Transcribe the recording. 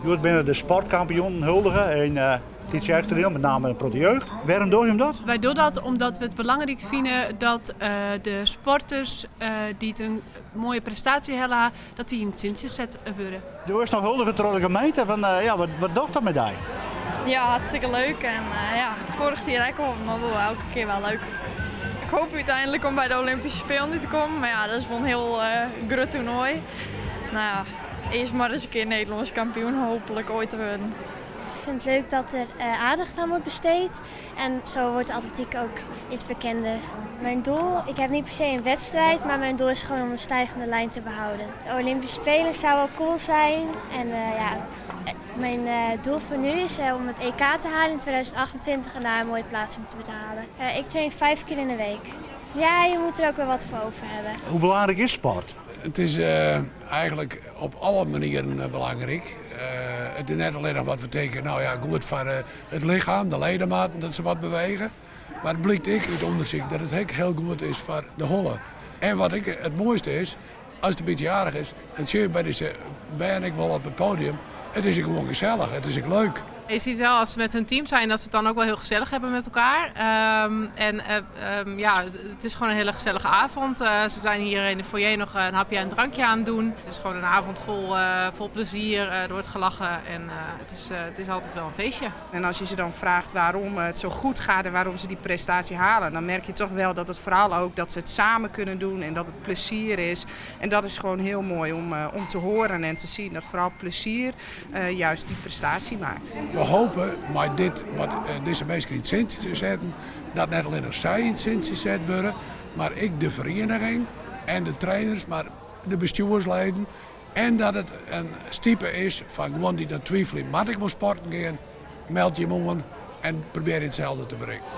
Hjoed binne de sportkampioenen huldige yn Tytsjerksteradiel, met name in protte jeugd. Wêrom dogge jim dat? Wy dogge dat omdat we it belangryk fine dat de sporters dy't in moaie prestaasje helle ha, dat dy yn it sintsje set wurde. Do wurdst no huldige troch de gemeente, fan, ja, wat docht dat mei dy? Ja, hartstikke leuk en ja, foarich jier ek al, mar wol elke kear wer leuk. Ik hoop úteinlik om by de Olympyske Spelen út te kommen, mar ja, dat is wol in hiel grut toernoai. No ja, earst mar ris in kear Nederlânsk kampioen hooplik oait te wurden. Ik vind het leuk dat er aandacht aan wordt besteed en zo wordt de atletiek ook iets bekender. Mijn doel, ik heb niet per se een wedstrijd, maar mijn doel is gewoon om een stijgende lijn te behouden. De Olympische Spelen zou wel cool zijn en ja, mijn doel voor nu is om het EK te halen in 2028 en daar een mooie plaatsing te behalen. Ik train vijf keer in de week. Ja, je moet er ook wel wat voor over hebben. Hoe belangrijk is sport? It is eigenlik op alle manieren belangryk. It is net allinnich wat we tinke, no ja, goed foar it lichem, de ledematen, dat se wat bewege. Mar it blykt ek út ûndersyk dat it ek hiel goed is foar de holle. En wat ek it moaiste is, as it in bytsje aardich is, dat sjogge je by dizze bern ek wol op it podium, it is ek gewoan gesellich, it is ek leuk. Je ziet wel als ze met hun team zijn dat ze het dan ook wel heel gezellig hebben met elkaar. En ja, het is gewoon een hele gezellige avond. Ze zijn hier in de foyer nog een hapje en een drankje aan het doen. Het is gewoon een avond vol plezier, er wordt gelachen en het is altijd wel een feestje. En als je ze dan vraagt waarom het zo goed gaat en waarom ze die prestatie halen, dan merk je toch wel dat het vooral ook dat ze het samen kunnen doen en dat het plezier is. En dat is gewoon heel mooi om te horen en te zien dat vooral plezier juist die prestatie maakt. We hopen mei dit wat dizze minsken yn it sintsje te setten, dat net allinnich sy yn it sintsje set wurde, mar ek de ferieniging en de trainers, mar de bestjoersleden. En dat it in stipe is foar guon dy't noch twivelje, moat ik wol sporten gean, meld jim oan en probearje itselde te berikken.